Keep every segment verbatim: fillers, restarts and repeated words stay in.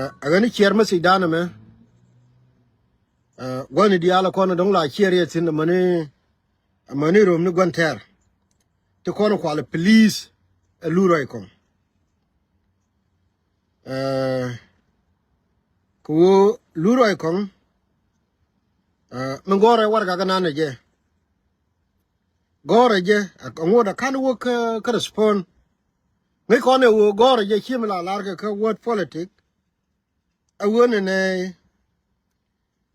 Ɛ ɣän i̱ ciɛɛr message dan ɛmɛ. Ɛ, gua̱ni diaal ɛ kɔn ɛ dɔ̱ŋ la ciɛɛr yɛ thi̱n amäni, amäni röm ni gua̱n tɛɛr. Ti kɔn ɛ kualɛ please, ɛ Lul Ruac Kɔŋ. Ɛ, kɛ ɣöö Lul Ruac Kɔŋ, ɛ, mi gɔ̱rɛ warɛgak inan ɛ jɛ. Gɔ̱rɛ jɛ, ɛ, ŋot ɛ ka̱n wä kä, kä respond. Ŋäc kɔn ɛ ɣöö gɔ̱rɛ jɛ ci mi la lar kɛ kä word politic. Ɛ ɣöö nɛnɛ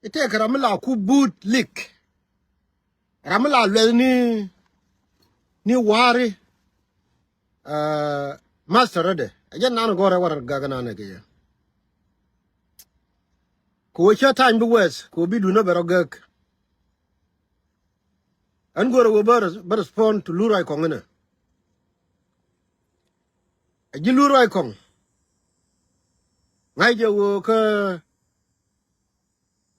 i̱ tëëkɛ ram mi la ku but lik. Ram mi la luɛth ni, ni wa̱a̱ri, ɛ, master rɛdɛ. Ɛ jɛn nan gɔ̱rɛ warɛgak inan ɛ kɛ yɛ. Kɛ ɣöö cä ta̱ny bi wɛth, kɛ ɣöö bi duundä bɛ rɔ gäk. Ɣän görɛ ɣöö bä res-, bä respond to Lul Ruac Kɔŋ inɛ. Ɛ ji̱ Lul Ruac Kɔŋ. Ŋa̱c jɛ ɣöö kä,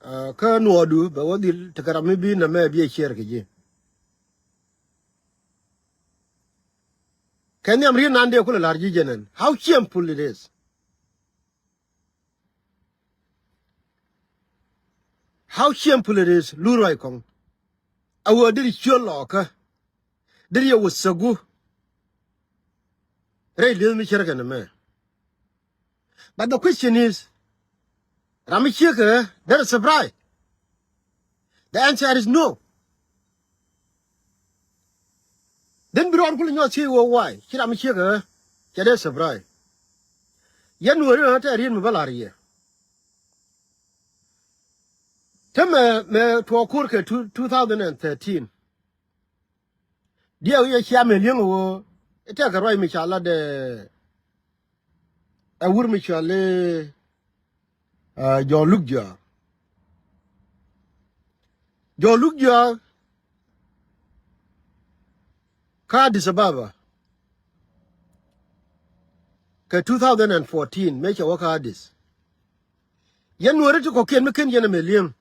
ɛ, kä nuɔɔdu bɛ wä dhil tekɛ ram mi bi nɛmɛ bi ɛ ciɛɛr kɛ ji̱. Kɛ nhiam riet nan dee kulɛ la̱r ji̱ jɛn ɛn. How shameful it is. How shameful it is, Lul Ruac Kɔŋ. A ɣöö deri ciöl lɔɔkä. Deri yɛ wä thäku. Rɛy li̱eth mi cärkɛ nɛmɛ. But the question is, ram mi ciek ɛ, deri surprise? The answer is no. Then bi rɔɔd kul nyɔk thiec ɣöö why ci ram mi ciek ɛ cɛ dee surprise. Yɛn Nuääri ɣän tɛ riet mi bä la̱r yɛ. Te mɛ, mɛ tuɔɔk ko̱r kɛ two, two thousand and thirteen. Diɛw yɛ cia mɛ li̱eŋ ɣöö i̱ tɛkɛ ruac mi ca lat ɛ, ɛ wur mi cɔal i̱, ɛ, Jɔ̱ɔ̱k Luk Jiɔak. Jɔ̱ɔ̱k Luk Jiɔak kä Addis Ababa kɛ two thousand and fourteen mëë cɛ wä kä Addis. Yɛn Nuääri ti kɔ̱kiɛn mi ken yɛn ɛmɛ li̱eŋ.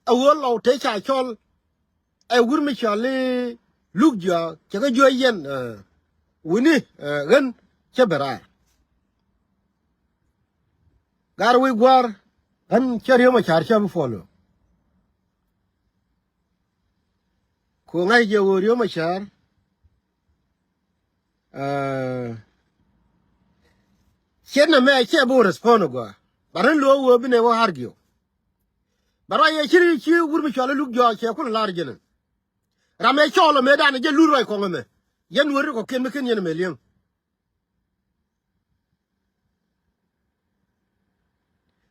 Ɛ ɣöö Lɔw te ca cɔl ɛ wur mi cɔal i̱ Luk Jiɔak cɛ kɛ jiök yɛn, ɛ, wuni, ɛ, ɣän cä ben raar. Gar wi̱i̱ gua̱a̱r ɣän cä Riek Macar cä bi follow. Ku ŋa̱c jɛ ɣöö Riek Macar, ɛ, ciɛn nɛmɛ cɛ bi wä respond agɔaa. Ba rin lo̱o̱ ɣöö bi nɛ wä argue. Ba ruac yɛ ci, ci wur mi cɔal i̱ Luk Jiɔak cɛ kulɛ lar jɛn ɛn. Ram ɛ cɔɔl ɛmɛ danɛ jɛ Lul Ruac Kɔŋ ɛmɛ. Yɛn Nuääri kɔ̱kiɛn mi ken yɛn ɛmɛ li̱eŋ.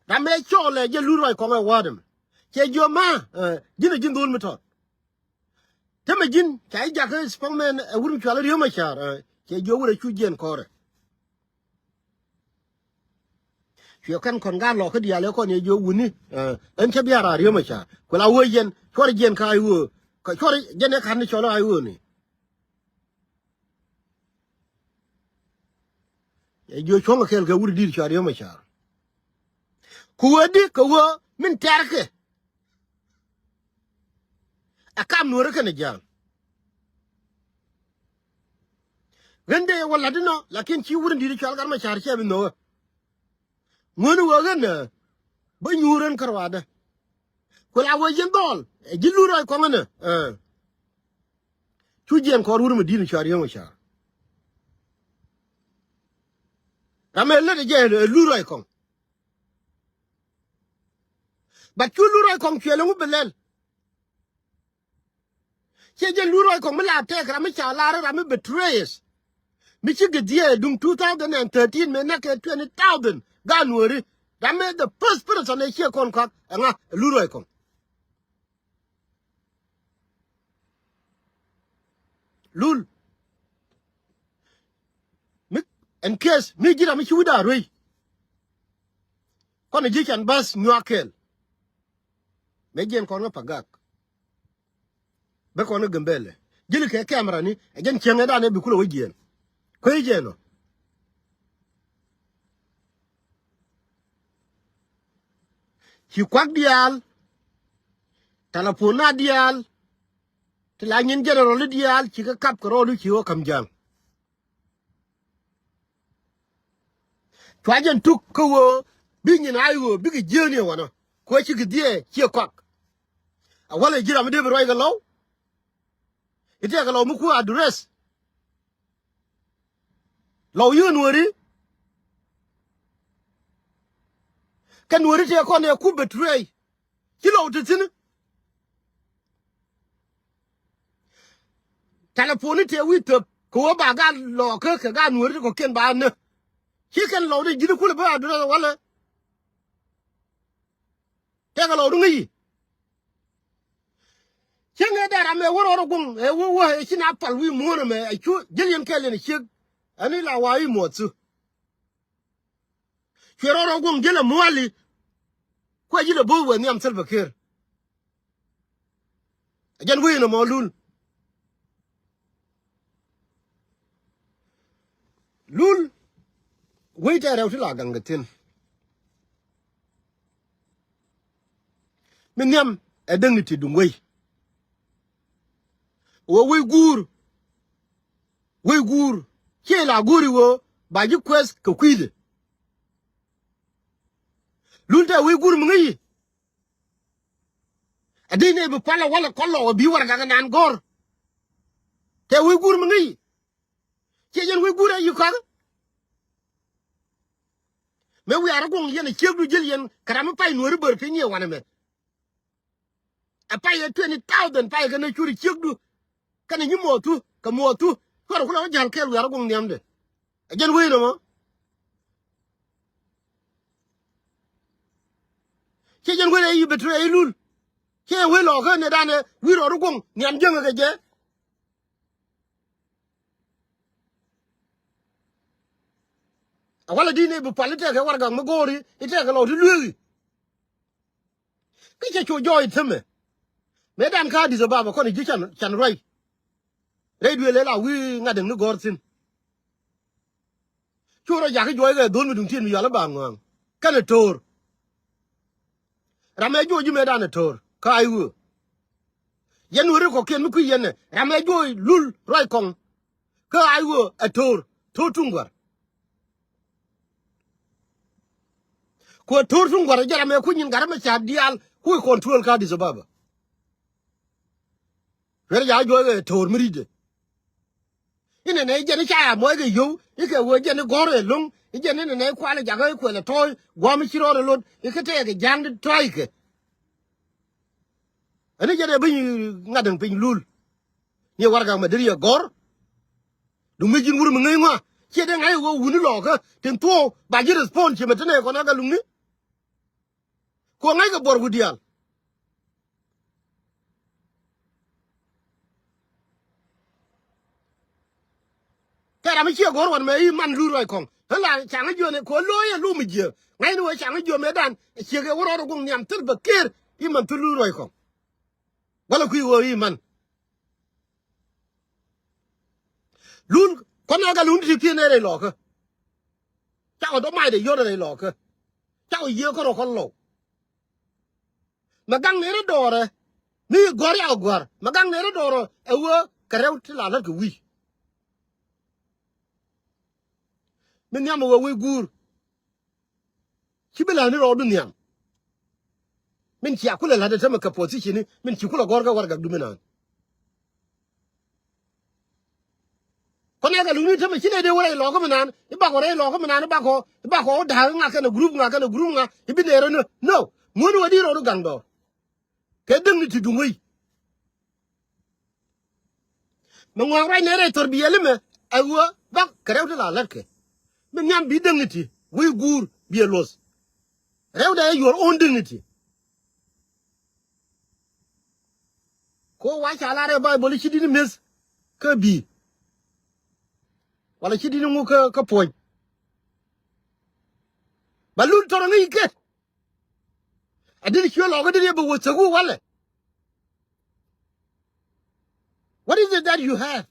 Ram ɛ cɔɔl ɛ jɛ Lul Ruac Kɔŋ ɛ wa̱a̱t ɛmɛ. Cɛ jiök ma, ɛ, ji̱n ɛ ji̱n dho̱l mi tɔt. Te mɛ ji̱n ca ji̱ jakä spokesman ɛ wur mi cɔal i̱ Riek Macar, ɛ, cɛ jiök wur ɛ cu jiɛn kɔrɛ. Cuɛ kɛn kɔn gaat Lɔw kä diaal ɛ kɔn yɛ jiök wuni, ɛ, ɛn cä bia raar Riek Macar. Ku la wee yɛn cuɔr jiɛn kä Ayi Ɣöö. Kä cuɔr jɛn ɛ ka̱n ni cɔl Ayi Ɣöö ni. Ɛ jiök cuɔ̱ŋ kɛɛl kɛ wur di̱i̱t cɔal Riek Macar. Ku ɣöö di kɛ ɣöö min tɛ̈rkɛ. Ɛ kam Nuääri kɛnɛ Ja̱a̱ŋ. Ɣän dee wä la̱t inɔ, lakin ci wur in di̱i̱t cɔal Gat Macar cɛ bi nhökä. Ŋuäni wee ɣän ɛ bä nyuur ɣän kärɔaadä. Ku la wee yɛn dhɔl ɛ ji̱ Lul Ruac Kɔŋ ɛnɛ, ɛ. Cu jiɛn kɔr wur mi di̱i̱t cɔal Riek Macar. Ram ɛ lät ɛ jɛ ɛ Lul Ruac Kɔŋ. But cu Lul Ruac Kɔŋ cuɛ lɛ ŋu bi lɛl. Ciɛ jɛ Lul Ruac Kɔŋ mi la tɛk ram mi ca lar ram mi betrayers. Mi ci gɛ dhiee duŋ two thousand and thirteen mëë näk kɛ twenty thousand gaat Nuääri. Ram mi the first person ɛ ciɛ kɔn kɔak ɛŋa ɛ Lul Ruac Kɔŋ. Lul. Mi, in case mi ji̱n ram mi ci wi̱cda ruey. Kɔn ji̱ can bäth nyuak kɛɛl. Mëë jiɛn kɔn kä Pagak. Bä kɔn kä Gambɛlɛ. Ji̱n kɛ camera ni, ɛ jɛn cieŋ ɛ danɛ bi kulɛ wä jiɛn. Kueec jɛ nɔ. Ci kuak diaal, talapon na diaal, ti la nyin general diaal, ci kä kap kɛ rɔɔdu ci wä ka̱m Ja̱a̱ŋ. Cua jɛn tuk kä ɣöö bi nyin a i̱ ɣöö bikɛ jiääni ɛ wanɔ. Kuɛ cikɛ dhiee ciɛ kɔak. A walɛ ji̱ ram mi dee bi ruac kɛ Lɔw. I̱ tɛkɛ Lɔw mi ku address. Lɔw yiëë Nuääri. Kɛ Nuääri tëë kɔn ɛ ku betray. Ci Lɔw te thi̱n. Tɛlɛpon ni tëë wi̱i̱ thöp kɛ ɣöö ba gaat Lɔɔkä kɛ gaat Nuääri ti kɔ̱kiɛn ba nä. Ci kɛn Lɔw ti ji̱n kulɛ bi address walɛ. Tɛkɛ Lɔw ri ŋäc i̱ cieŋ ëë dee ram ëë wä rɔɔd ɛ guɔ̱ŋ ëë wä wä ëë ci na pal wi̱i̱ muɔ̱ɔ̱n ɛmɛ ɛ cu ji̱l yɛn kɛl yɛn ɛ ciek. Ɛn i̱ la wa i̱ muɔth thu. Cuɛ rɔɔd ɛ guɔ̱ŋ ji̱l ɛ muali. Kuɛ ji̱l ɛ bo̱o̱th wee nhiam Salva Kiir. Ɛ jɛn wec nɔmɔ Lul. Lul wec tɛɛr rɛw ti la gaŋ kɛ thi̱n. Mi nhiam ɛ däŋ ni ti duŋ wec. Wee wec guur. Wec guur ciɛ la guuri wee ba ji̱ kuɛth kɛ kui̱dɛ. Lul tɛɛr wec guur mi ŋäc i̱ ɛ dee nɛy bi pal ɛ walɛ kɔn Lɔw ɛ bi warɛgak inan gɔ̱r. Tɛɛr wec guur mi ŋäc i̱ ciɛ jɛn wec guur ɛ yi kɔak. Mëë wiaar ɛ guɔ̱ŋ yɛn ɛ ciekdu ji̱l yɛn kɛ ram mi pay Nuääri bär piny ni ɛ wanɛ mɛ. Ɛ pay ɛ twenty thousand pay kɛn ɛ cur ɛ ciekdu. Kɛn ɛ nyi muɔthu kɛ muɔthu. Cuarɛ kulɛ wä ja̱l kɛɛl wiaar ɛ guɔ̱ŋ nhiamdɛ. Ɛ jɛn wec nɔmɔ. Ciɛ jɛn wec ɛ yi betray ɛ yi Lul. Ciɛ jɛn wec Lɔɔkä nɛy danɛ wi̱i̱ rɔɔd ɛ guɔ̱ŋ nhiam jiäŋä kɛ jɛ. A walɛ di̱t ni bi pal i̱ tɛkɛ warɛgak mi go̱o̱ri i̱ tɛkɛ Lɔw ti lueeŋi. Kä cɛ cu jɔɔc i̱ themɛ. Mëë dan kä Addis Ababa kɔn i̱ ji̱ can can ruac. Rɛy duëël ëë la wi̱i̱ ŋa̱t däŋ ni gɔ̱r thi̱n. Cu rɔ jakä juɔc kɛ dho̱l mi duŋ ti̱n mi yɔal i̱ ba ŋɔ̱a̱ŋ kɛnɛ to̱o̱r. Ram ɛ juɔc ji̱ mëë dan ɛ to̱o̱r kä a i̱ ɣöö. Yɛn weri kɔ̱kiɛn mi kui̱ yɛn ɛ ram ɛ juɔc Lul ruac kɔŋ. Kä a i̱ ɣöö ɛ to̱o̱r to̱o̱r tuŋ gua̱r. Ku ɛ to̱o̱r tuŋ gua̱r ɛ jɛ ram ɛ kui̱ nyin gat ram ɛ ca̱a̱t diaal kui̱ control kä Addis Ababa. Weri jakä juɔc kɛ to̱o̱r mi ri̱tdɛ. Inɛ nɛ jɛn i̱ ca ya muɔc kɛ yio̱w i̱ kɛ wee jɛn i̱ gɔ̱r ɛ lo̱ŋ i̱ jɛn inɛ nɛ i̱ kual i̱ jakä i̱ kuɛl ɛ tɔ̱ɔ̱c gua̱a̱m i̱ ci rɔɔd ɛ lot i̱ kä tɛɛk i̱ ja̱a̱ŋ di tɔ̱a̱ckɛ. Ɛn i̱ jɛn ɛ bi nyi ŋa̱t däŋ piny Lul. Ni warɛgak mɛ deri yɛ gɔ̱r. Duŋ mi ji̱n wur mi ŋäc ŋɔa ciɛ dee ŋa̱c ɛ ɣöö wuni Lɔɔkä tin thuɔ̱ɔ̱k ba ji̱ respond ciɛ mɛ te nɛ kɔn ɛ kɛ luŋni. Ku ŋa̱ckɛ buɔr wi̱i̱ diaal. Kɛ ram mi ciɛ go̱r wan mɛ i̱ man luur ruac kɔŋ ɣän la caŋä jiöni kɛ ɣöö lo̱o̱c ɛ lum mi jiääk ŋa̱cni wee caŋä jiömi dan ciek ɛ wä rɔɔd ɛ guɔ̱ŋ nhiam thil bɛ ker i̱ man thil luur ruac kɔŋ. Walɛ kui̱ ɣöö i̱ man. Lul kɔn ɛ kɛ luŋni ti kiɛn ɛ rɛy Lɔɔkä. Cakɔ dɔ̱ macdɛ yɔ̱t ɛ rɛy Lɔɔkä. Cakɔ yiëë kärɔ kɔn Lɔw. Mɛ gaŋ ni rɔ dɔɔrɛ mi gɔ̱r yak gua̱r mɛ gaŋ ni rɔ dɔɔrɛ ɛ wee kɛ rɛw ti la lät kɛ wi̱i̱. Mi nhiam ɛ wee wi̱i̱ guur. Ci bi la̱t ni rɔɔdu nhiam. Min cia kulɛ la̱t ɛ tämɛ kɛ position ni min ci kulɛ gɔ̱r kɛ warɛgak du mi naan. Kɔn ɛ kɛ luŋni tämɛ ci nɛ dee wä rɛy Lɔɔkä mi naan i̱ bakɔ rɛy Lɔɔkä mi naan i̱ bakɔ i̱ bakɔ wä da̱a̱k i̱ ŋa kɛnɛ group ŋa kɛnɛ group ŋa i̱ bi nɛɛrä ni. No muɔ̱ni wä di rɔɔdu gaŋ dɔɔr. Kɛ däŋ ni ti duŋ wei. Mɛ ŋuak ruac nɛ rɛy thɔr bi yɛl imɛ ɛ ɣöö bak kɛ rɛw ti la la̱tkɛ. Bi nhiam bi däŋ ni ti wei guur bi ɛ luɔth. Rɛwdɛ ɛ your own dignity. Ko wa ca lar ɛ Baibol i̱ ci di̱t ni meth kä bi̱i̱. Wala ci di̱t ni ŋu kä kä puɔ̱ny. Ba lul tɔrɔ ŋäc i̱ kɛ. A di̱t ciö lɔɔk i̱ di̱t yɛ bɛ wä thäk wä walɛ. What is it that you have?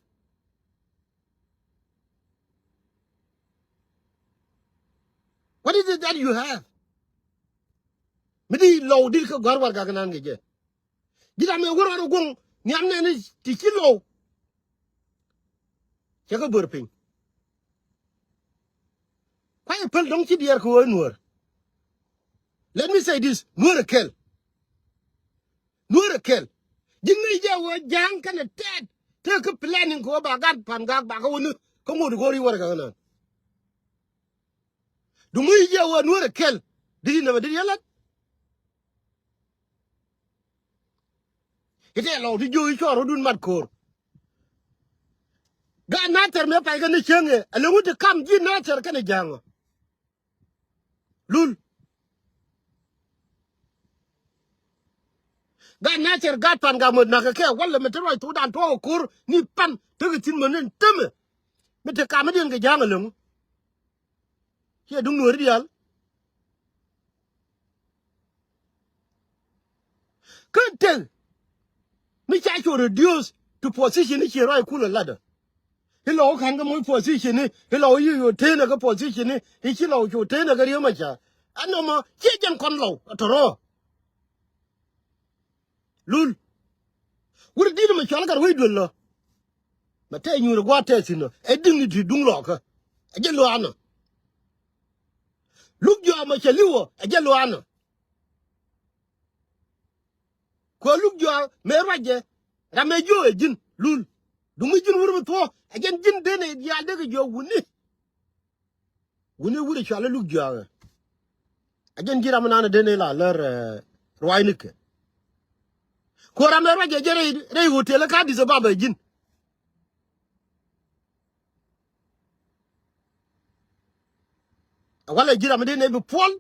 What is it that you have? Mi di Lɔw dit kä gɔ̱a̱r warɛgak inan kɛ jɛ. Ji̱ ram ɛ wä rɔɔd ɛ guɔ̱ŋ nhiam nɛni ti ci Lɔw. Cɛ kä bör piny. Kuay päl dɔ̱ŋ ci diɛɛr kɛ ɣöö Nuäär. Let me say this, Nuäär ɛ kɛl. Nuäär ɛ kɛl. Ji̱n ŋäc jɛ ɣöö Ja̱a̱ŋ kɛnɛ tɛt tekɛ planning kɛ ɣöö ba gat Pangak ba kɛ wä ni kä ŋot go̱o̱r i̱ wärkɛ kɛ nään. Duŋ mi jɛ ɣöö Nuäär ɛ kɛl. Did you never did you let? Itɛ lɔw ti jiök i̱ cɔɔr rɔ̱dun mat ko̱o̱r. Gaat Nathɛr mëë pay kɛn ni cieŋ ɛ, ɛ lo̱ŋ i̱ ti kam ji̱ Nathɛr kɛnɛ Ja̱a̱ŋ ɔ. Lul. Gaat Nathɛr, gaat Pangak mɔ nakä kɛ walɛ mi te ruac thokdan tuɔɔk ko̱r ni pan tekɛ thi̱n mɔ ni temɛ. Mi te kamä diɛn kɛ Ja̱a̱ŋ ɛ lo̱ŋ. Ciɛ duŋ Nuääri diaal. Kä tek mi ca cu reduce to position i̱ ci ruac kulɛ latdä. I̱ lɔw ka̱n kä moc position i̱, i̱ lɔw i̱ yo̱ tenä kä position i̱, i̱ ci lɔw cu tenä kä Riek Machar. Ɛn nɔmɔ ciɛ jɛn kɔn lɔw ɛ tɔ̱rɔ̱. Lul. Wur di̱t mɛ cual gat wec duël lɔ. Mɛ tɛɛ nyuur ɛ gua̱a̱th tɛɛ thi̱n ɔ. Ɛ dignity duŋ lɔɔkä. Ɛ jɛ luaanä. Luk jɔak mɛ cɛ li̱w ɔ. Ɛ jɛ luaanä. Kuɛ luk jɔak mëë ruacɛ. Ram ɛ jiök ɛ ji̱n Lul. Duŋ mi ji̱n wur mi thuɔ̱k. Ɛ jɛn ji̱n den ɛ diaal dee kɛ jiök wuni. Wuni wuri cuali luk juakä. A jɛn ji̱ ram nan den ila lär, eh, ruac nikɛ. Ko ram ɛ ruac jɛ jɛ rɛy, rɛy hotel kä Addis Ababa ji̱n. A walɛ ji̱ ram den ɛ bi puɔl.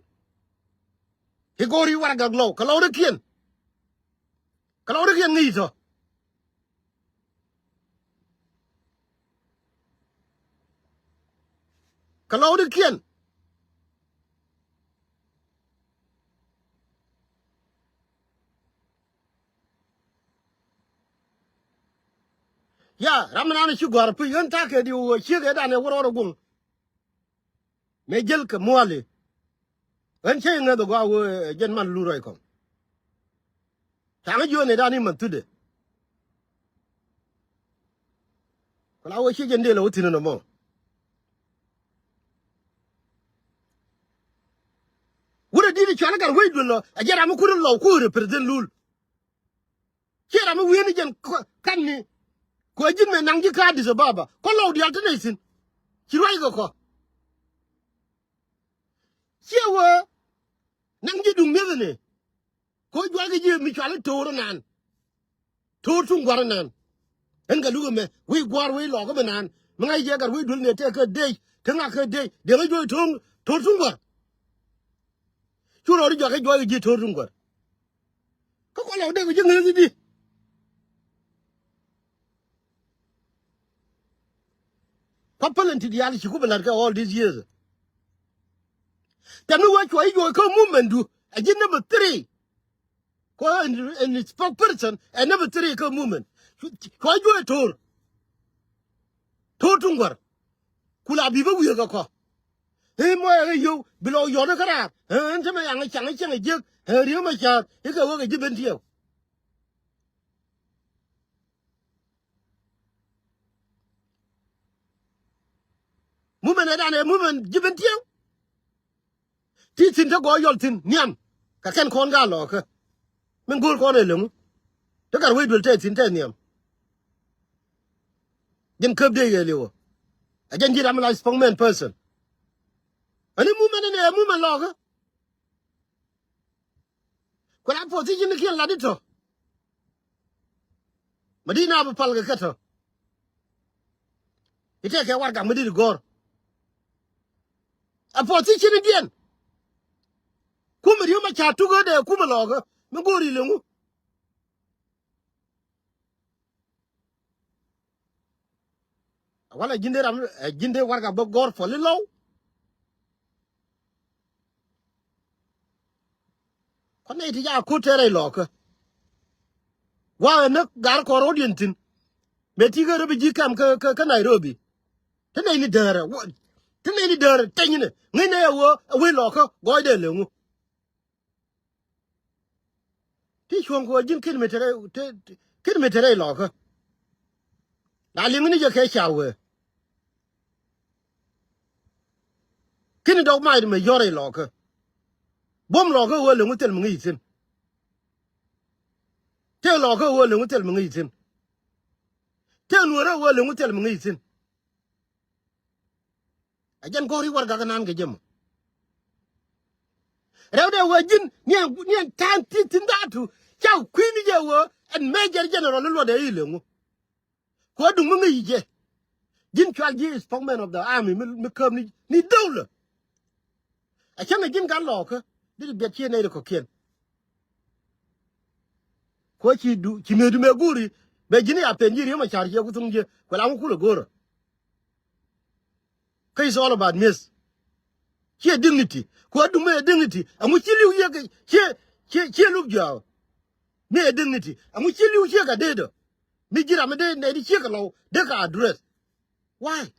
I̱ go̱o̱ri waragak lɔw kɛ lɔw rikiɛn. Kɛ lɔw rikiɛn ŋi̱i̱c tɔ. Kɛ lɔw rikiɛn. Ya, ram mi nan ci gua̱r pi̱c ɣän takɛ di wä ciek ɛ dan ɛ wä rɔɔd ɛ guŋ. Mëë jäl kɛ muali. Ɣän cä iŋäth ɛ gɔaa wee, eh, jɛn man Lul ruac kɔŋ. Caŋä jiöni dan i̱ man thutdɛ. Ku la wee ciɛ jɛn dee lɛ wä thi̱n ɛn ɛmɔ. Wurɛ di̱t i̱ cual i̱ gat wec duël lɔ, ɛ jɛn ram mi kun in lɔw ku represent Lul. Ciɛ ram mi wi̱i̱ni jɛn kɔ-, kan ni. Kɔ ji̱n mɛ naŋ ji̱ kä Addis Ababa. Kɔ lɔw diaal ti nɛy thi̱n. Ci ruac kɛ kɔ. Ciɛ wee naŋ ji̱ duŋ mi̱eth ni. Kɔ juac kɛ ji̱ mi cual i̱ to̱o̱r inan. To̱o̱r tuŋ gua̱r inan. Ɛn kɛ luk ɛmɛ wi̱i̱ gua̱r wi̱i̱ lɔɔk ɛmɛ naan. Mi ŋa̱c jɛ gat wi̱i̱ duël ni tɛk kä dec. Kä ŋa̱k kä dec. Deŋ i̱ juɔc to̱o̱r, to̱o̱r tuŋ gua̱r. Cu rɔɔd i̱ juac kɛ juac kɛ ji̱ to̱o̱r tuŋ gua̱r. Kä kɔn lɔk dee kɛ ji̱ ŋäth i̱di. Kua päl ɛn ti diaal ci ku bi la̱t kɛ all these years. Tɛm ni wee cuɔ̱c i̱ juɔc kä movement du. Ɛ ji̱ number three. Kua ɛn, ɛn spokesperson ɛ number three kä movement. Cuɔ̱c juɔc to̱o̱r. To̱o̱r tuŋ gua̱r. Ku la bi bä wi̱i̱ kɛ kɔ. Ëë mɔ ɛ ɣä yio̱w bi lɔ yɔ̱t kä raar. Ëë ɛn te mɛ yaŋ cäŋ cäŋ jiäk. Ëë Riek Machar i̱ kɛ wä kɛ ji̱ ben tiɛw. Movement ɛ dan ɛ movement ji̱ ben tiɛw. Ti thi̱n te gɔɔ yɔl thi̱n nhiam. Kɛ kɛn kɔn gaa lɔɔkä. Min go̱o̱r kɔn ɛ leŋu. Te gat wec duël te thi̱n te nhiam. Jɛn käp dee yɛ liwä. A jɛn ji̱ ram la spokesman person. Ani movement ni ɛ movement lɔɔkä. Ku la position ni kiɛn lat itɔ. Ma di na bi pal kɛ kɛ tɔ. Itɛ kɛ wargak mi di gɔr. A position ni diɛn. Kumɛ Riek Machar tukä dee kumɛ lɔɔkä. Mi go̱o̱ri leŋu. Wala ji̱n dee ram, eh, ji̱n dee wargak bä gɔr pɔli lɔw. Kɔn nɛy ti ca ko̱t tɛɛrɛ ilɔɔkä. Wa ɛ näk gar kɔr odiɛn thi̱n. Mëë ti kä rɛ bi ji̱ kɛm kä, kä, kä Nairobi. Ti nɛy ni däärä. Ti nɛy ni däärä teny ni ŋäcnɛ ɛ wee, ɛ wee lɔɔkä gɔɔydɛ leŋu. Ti cuɔ̱ŋ kɛ ɣöö ji̱n kin mi te rɛy, te, kin mi te rɛy lɔɔkä. La liŋ ni jɛ kɛ ca wee. Ni dɔk mac mɛ yɔr i̱ lɔkä. Buɔ̱m lɔkä ɣöö leŋ wä thil mi ŋi̱i̱c thi̱n. Tëë lɔkä ɣöö leŋ wä thil mi ŋi̱i̱c thi̱n. Tëë nuɔ̱ɔ̱rä ɣöö leŋ wä thil mi ŋi̱i̱c thi̱n. A jɛn gɔ̱r i̱ warɛgak inan kɛ jɛ mɔ. Rɛwdɛ ɣöö ji̱n niɛn, niɛn ta̱a̱n ti thi̱n dhaatu. Ca kui̱ni jɛ ɣöö ɛn Major General i̱ luɔtdɛ i̱ leŋ wä. Kuɛ duŋ mi ŋäc jɛ. Ji̱n cual ji̱ spokesman of the army mi, mi käp ni, ni dowla. A cäŋ a ji̱n gat lɔɔkä. Dit biɛt cië nɛy ri kɔ̱kiɛn. Kuɛ ci du, ci mëëdu mëë guuri. Bɛ ji̱n ya pen ji̱ Riek Machar ciɛ ku thuŋ jiɛ. Kuɛ la ŋu kulɛ go̱o̱rä. Kä it's all about miss. Ciɛ dignity. Kuɛ duŋ mi ɛ dignity. Ɛŋu ci li̱w ciɛ kɛ, ciɛ, ciɛ, ciɛ lup juaw. Mi ɛ dignity. Ɛŋu ci li̱w ciɛ kɛ dee dɔ. Mi ji̱ ram mi dee nɛy di ciek kɛ lɔw dee kɛ address. Why?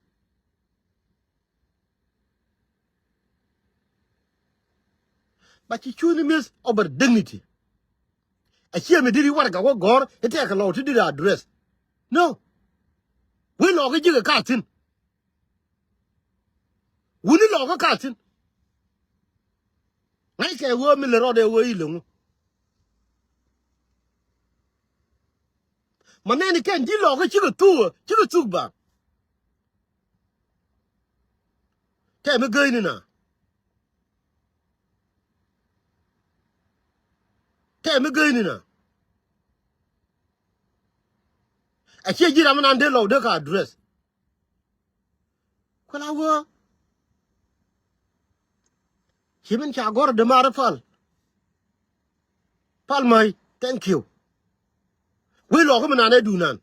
Ba ci cuuni miss over dignity. A ciɛ mi diri warɛgak wä gɔ̱r i̱ tɛk kɛ lɔw ti diri address. No. Wee lɔɔk i̱ ji̱ kɛ ka thi̱n. Wuni lɔɔkä ka thi̱n. Ŋa̱ckɛ ɣöö mi lɛ rɔɔdɛ ɣöö i̱ leŋu. Ma nɛni kɛn ji̱ lɔɔkä cikɛ thuk, cikɛ thuk ba. Tɛm i̱ geyni na. Tɛm i̱ geyni na. A ciɛ ji̱ ram inan dee lɔw dee ka address. Kuɛ la wä. Ci min ca gɔr dämaari pal. Pal ma̱y, thank you. Wee lɔɔkä mi nan ɛ dunan.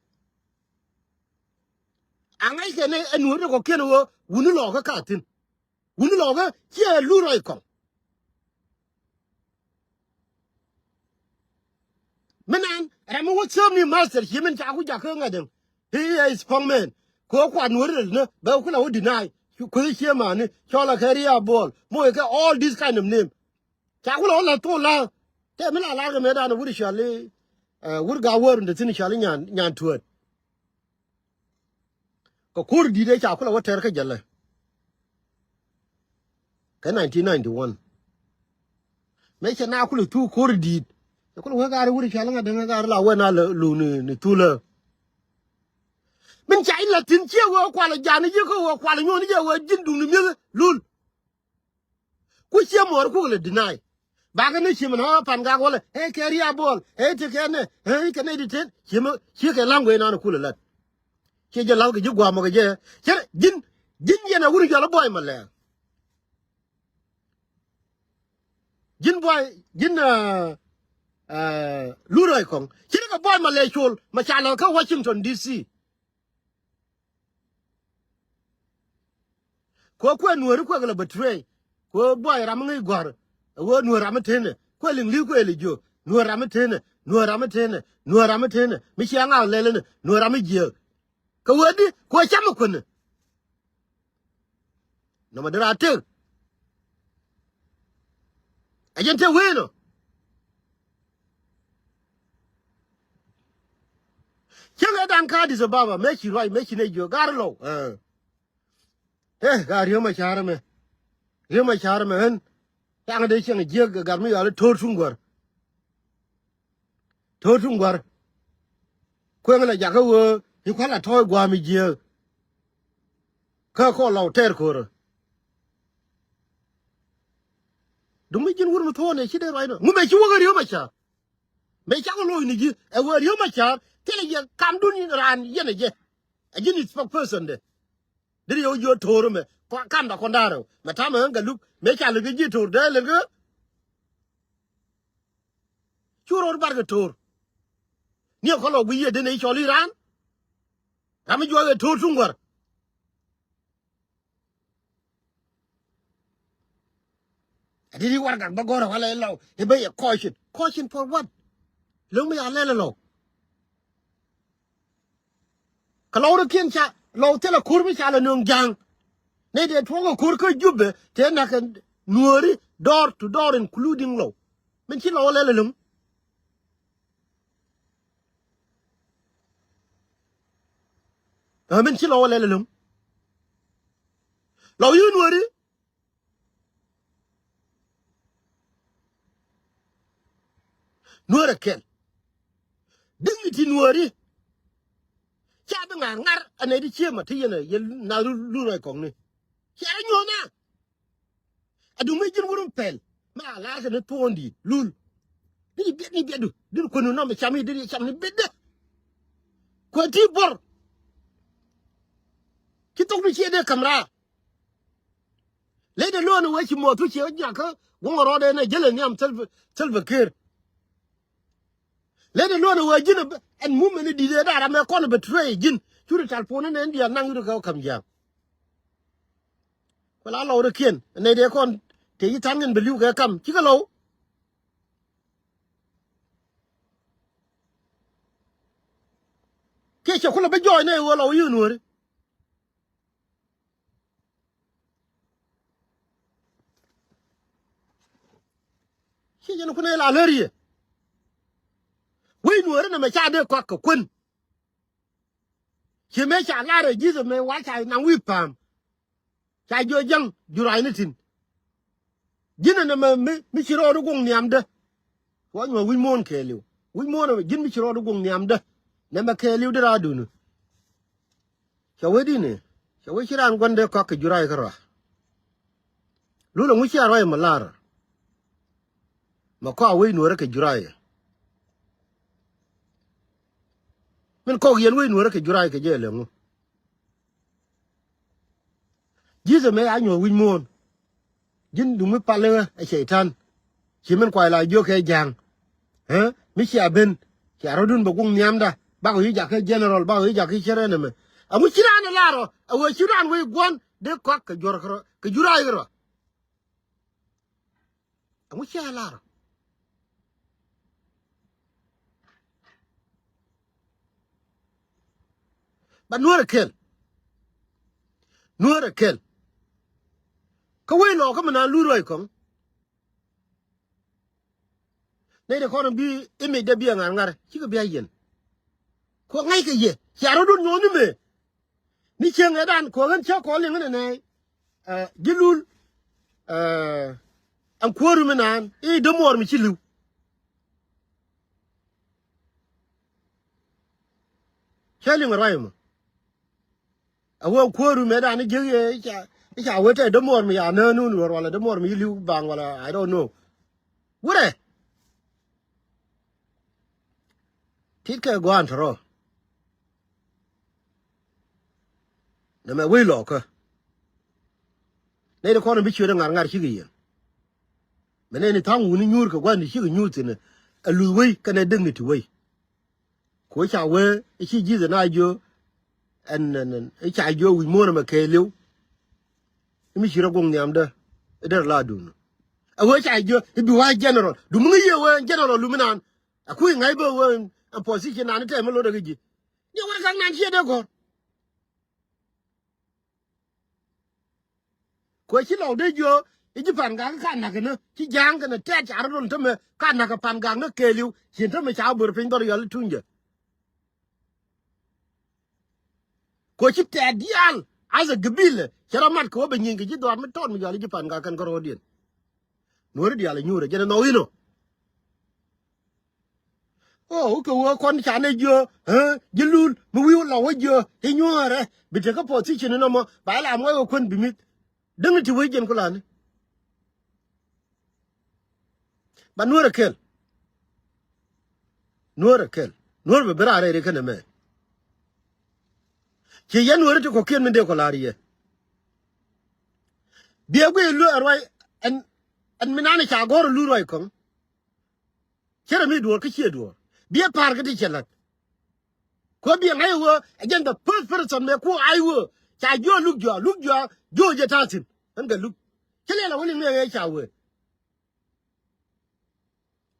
A ŋa̱ckɛ ni ɛ nuɔ̱ɔ̱ri kɔ̱kiɛn wä wuni lɔɔkä ka thi̱n. Wuni lɔɔkä ciɛ lu rɔy kɔŋ. Mi nan ram mi wä thiäm ni master ci min ca ku jakä ŋa̱t däŋ. He is spokesman. Kɛ wä kuat nuɔ̱ri rɛl ni bɛ wä ku la wä deny. Kueth ciɛ mani cɔl a kɛ ria bɔɔl moc kɛ all this kind of name. Ca ku la wä la thol la tɛ mi la lar kɛ mëë dan wur cɔl i̱ wur ga wär in te thi̱n cɔl i̱ nyan, nyan tueet. Kɛ ko̱r di̱t ëë ca kulɛ wä tɛr kä jälɛ. Kɛ nineteen ninety-one. Mëë cɛ na kulɛ thuk ko̱r di̱t. Cɛ kulɛ wee gaari wuri cɔal ŋa̱t däŋ gaari la wee na lɛ luk ni, ni thulä. Min ca in la thi̱n ciɛ wee kualɛ jani ji̱ kä wee kualɛ nyuɔ̱n jiɛ wee ji̱n duŋni mi̱eth lul. Ku ciɛ muɔɔr kuk lɛ deny. Bakɛ ni ci min ɣɔɔ pan gak wälɛ ɛ kɛ ria bɔɔl ɛ ti kɛ nɛ ɛ kɛ nɛ di ten ci mi ci kɛ la̱ŋ guey nan kulɛ lat. Ci jɛ la̱th kɛ ji̱ guamɔ kɛ jɛ cɛ ji̱n ji̱n yɛn a wuni jɔl a buɔy ma lɛɛk. Ji̱n buɔy ji̱n lu rɔy kɔŋ ci ni kɛ buɔy ma lɛɛk col ma ca lɔ kä Washington D C. Kuɛ kuɛ nuɔ̱ɔ̱ri kuɛ kɛ lɛ betray. Kuɛ buay ram ŋäc gua̱r. Ɛ ɣöö nuɔ̱ɔ̱r ram mi tenɛ kuɛ liŋ li̱w kuɛ li jiö. Nuɔ̱ɔ̱r ram mi tenɛ nuɔ̱ɔ̱r ram mi tenɛ nuɔ̱ɔ̱r ram mi tenɛ mi cia ŋa̱th lɛl inɛ nuɔ̱ɔ̱r ram mi jiääk. Kɛ ɣöö di kuɛ cam mi kuänɛ. Nɔmɔ dee raa tek. Ɛ jɛn te wee nɔ. Cäŋ ɛ da̱ŋ ka Addis Ababa mëë ci ruac mëë ci nɛy jiök ga̱r lɔw. Ɛ ɛ ga̱r Riek Machar ɛmɛ. Riek Machar ɛmɛ ɣän. Taŋ dee cieŋ jiäk ɛ gat mi yɔal i̱ to̱r tuŋ guäär. To̱r tuŋ gua̱r. Kueŋ la jakä ɣöö i̱ kua̱l a tɔ̱ɔ̱c gua̱a̱m i̱ jiääk. Kä kɔn lɔw tɛɛr ko̱rä. Duŋ mi ji̱n wur mi thuɔ̱ɔ̱n ɛ ci dee ruacnɔ ŋu mëë ci wäk ɛ Riek Machar. Mëë cakɔ lo̱c ni ji̱ ɛ ɣöö Riek Machar thilɛ yɛ kamdun raan yɛn ɛ jɛ. Ɛ ji̱n i̱ spokespersondɛ. Deri yɛ wä ji̱ ɣä to̱o̱r ɛmɛ kamda kɔn da̱a̱r ɛ mɛ ta̱mɛ ɣän Gatluak mëë ca lät kɛ ji̱ to̱o̱r dee lät kɛ. Cu ro̱o̱r bar kɛ to̱o̱r. Ni ɛ kɔn lɔ guiy yɛ den ɛ i̱ cɔl i̱ raan. Ram mi juɔk ɛ to̱o̱r tuŋ gua̱r. Ɛ deri warɛgak bä gɔ̱rä walɛ lɔw i̱ bä yɛ kɔcin kɔcin for what? Lo̱ŋ mi ya lɛl ɛ lɔw. Kɛ lɔw rɔ kiɛn ca lɔw thilɛ ko̱r mi ca lɛ nööŋ ja̱a̱ŋ. Nɛy dee tuɔ̱ŋ kɛ ko̱r kä Jubɛ tëë na̱k kɛ nuääri door to door including lɔw. Min ci lɔw lɛl ɛlɔ̱ŋ. Ɛ min ci lɔw lɛl ɛlɔ̱ŋ. Lɔw yi nuääri. Nuäärä kɛl. Dignity Nuääri. Ca bi ŋa̱r ŋa̱r ɛ nɛy ti cië ma ti yɛn ɛ yɛn na lul ruac kɔŋni. Cia rɔ nyuɔ̱th na. Ɛ duŋ mi ji̱n wurun pɛl. Ma a lar kɛ ni thuɔ̱ɔ̱ŋdi lul. Dini biɛt ni biɛtdu. Dini kuänu nɔmɛ cam i̱ dini cam ni biɛtdä. Kuɛ ti buɔr. Ci thok mi ciɛ dee ka̱m raar. Ley de luɔ̱ɔ̱n wee ci muɔth wi̱c ci wee nyakä guŋ rɔɔdɛ nɛ jälɛ nhiam Salva, Salva Kiir. Ley de luɔ̱ɔ̱n wee ji̱n ɛn mumɛn i̱ di̱t ëë da̱a̱r amɛ kɔn betray ji̱n. Curi tal puɔ̱n inɛ in diaal naŋ yut kɛ wä ka̱m jia̱a̱ŋ. Kuɛ la lɔw rɛ kiɛn nɛy dee kɔn tëë ci tha̱a̱ŋ in bɛ li̱w kɛ kam cikɛ lɔw. Kiɛ cɛ kulɛ bi jɔɔc nɛ i̱ wee lɔw yi̱ nuääri. Ci jɛn kun ila lär yɛ. Wec nuɔ̱ɔ̱ri nɛmɛ ca dee kɔak kɛ kuän. Ci mëë ca lar ɛ ji̱th ɛmɛ wa ca naŋ wi̱i̱ pa̱a̱m. Ca jiɔ jäŋ jura̱a̱cni thi̱n. Ji̱n ɛnɛmɛ mi, mi ci rɔɔdu guŋ nhiamdä. Wa nyuɔ̱ɔ̱ŋ wi̱c muɔ̱ɔ̱n kɛɛliw. Wi̱c muɔ̱ɔ̱n ɛmɛ ji̱n mi ci rɔɔdu guŋ nhiamdä. Nɛmɛ kɛɛliw di raaduni. Cɛ wee di̱n ëë cɛ wee ci raan gua̱n dee kɔak kɛ jura̱a̱c kärɔa. Lul ɛŋu cia ruac ɛmɛ lar. Mɛ kɔak wec nuɔ̱ɔ̱rä kɛ jura̱a̱c. Min kɔk yɛn wec nuɔ̱ɔ̱rä kɛ jura̱a̱c kɛ jɛ lɛ ŋu. Ji̱th ɛmɛ a nyuɔ̱ɔ̱ŋ wi̱c muɔ̱ɔ̱n. Ji̱n duŋ mi pal ɛ cɛy-tan. Ci min kuay la jiök kɛ ja̱a̱ŋ. Ɛ mi cia ben cia rɔ̱dun bɛ guŋ nhiamda bakɔ yi̱ jakä general bakɔ yi̱ jakä cärɛ nɛmɛ. Ɛŋu ci raan ɛ lar ɔ ɛ wee ci raan wec gua̱n dee kɔak kɛ juɔ̱r kärɔa kɛ jura̱a̱c kärɔa. Ɛŋu cia lar ɔ. Ba nuäärä kɛl. Nuäärä kɛl. Kä wec lɔɔkä mi naan luth ruac kɔŋ. Nɛy de kɔn bi image de bi a ŋa̱r ŋa̱r cikɛ bi a yɛn. Kuɔ ŋa̱ckɛ yɛ cia rɔ̱dun nyuɔ̱th ni mëë. Ni cieŋ ɛ dan kuɔ ɣän cä kɔn liŋ ni nɛy. Ji̱ lul. Ɛn kuäär mi naan i̱ dämuɔɔr mi ci li̱w. Cä liŋ ruac mɔ. A wee kuäär mi dan ji̱ yɛ i̱ ca wee tɛ dämuɔɔr mi ya nään wun wala dämuɔɔr mi ci li̱w baŋ wala I don't know. Wurɛ. Tit kɛ gua̱a̱n tɔrɔ. Nɛmɛ wec lɔɔkä. Nɛy ti kɔn bi ciöt ɛ ŋa̱r ŋa̱r cikɛ yɛn. Mɛ nɛy ni tha̱a̱ŋ wuni nyuur kɛ gua̱n ti cikɛ nyuur thi̱n ɛ luth wec kɛnɛ dignity wec. Ku ca wee i̱ ci ji̱th ɛ na jiö ɛn ɛn ɛn i̱ ca jiö wi̱c muɔ̱ɔ̱n ɛmɛ kɛɛliw. I̱ mi ci rɔ guŋ nhiamdä i̱ derɛ la duun. Ɛ wee ca jiö i̱ bi wa̱a̱ general duŋ mi ŋäc yɛ wee general lumi naan. Ɛ kui̱ ŋa̱c bä wee ɛn position naan i̱ tɛmɛ lotdɛ kä ji̱. Diɛ wä ka̱n nan ciɛ dee gɔ̱r. Kuɛ ci lɔw dee jiö i̱ ji̱ Pan Gak ka nak kɛnɛ ci ja̱a̱ŋ kɛnɛ tɛt ca rɔ rol tämɛ ka nak kɛ Pan Gak ni kɛɛliw. Cin tämɛ ca wä bör piny dhɔr yɔl i̱ tunyä. Kuɛ ci tɛt diaal as a gabila cɛ rɔ mat kɛ wä bɛ nyiny kɛ ji̱ dhɔaar mi tɔt mi yɔl i̱ ji̱ Pan Gak kɛn kä ro̱o̱diɛn. Nuɔ̱ɔ̱ri diaal ɛ nyuurɛ jɛn ɛ nhɔk inɔ. O kɛ wee kɔn ca nɛ jiö ji̱ lul mi wi̱i̱ wä lɔ wä jiö i̱ nyuɔ̱ɔ̱rɛ bi tekɛ position inɔmɔ ba ila muɔc wä kuän bi mi̱th. Däŋ ti wec jɛn kulani. Ba nuɔ̱ɔ̱rɛ kɛl. Nuɔ̱ɔ̱rɛ kɛl nuɔ̱ɔ̱r bɛ bi raar rɛy ri kɛnɛ mɛ. Ci yɛn nuɔ̱ɔ̱ri ti kɔ̱kiɛn min dee kɔ la̱r yɛ. Biɛ guiy luɔ̱ɔ̱r ruac ɛn min an ca gɔ̱r lul ruac kɔ̱ŋ. Cärɛ mi duɔ̱ɔ̱r kä ciɛ duɔ̱ɔ̱r biɛ pa̱a̱r kä ti cɛ la̱t. Kuɛ biɛ ŋa̱c ɛ ɣöö ɛ jɛn the first person mëë kuɔ ay ɣöö ca jiɔk luk jɔak luk jɔak jiɔk jɛ ta̱a̱ thi̱n. Ɣän kɛ luk cä liɛl ɛ wä liŋ ni ɛ ɣɛɛ ca wee.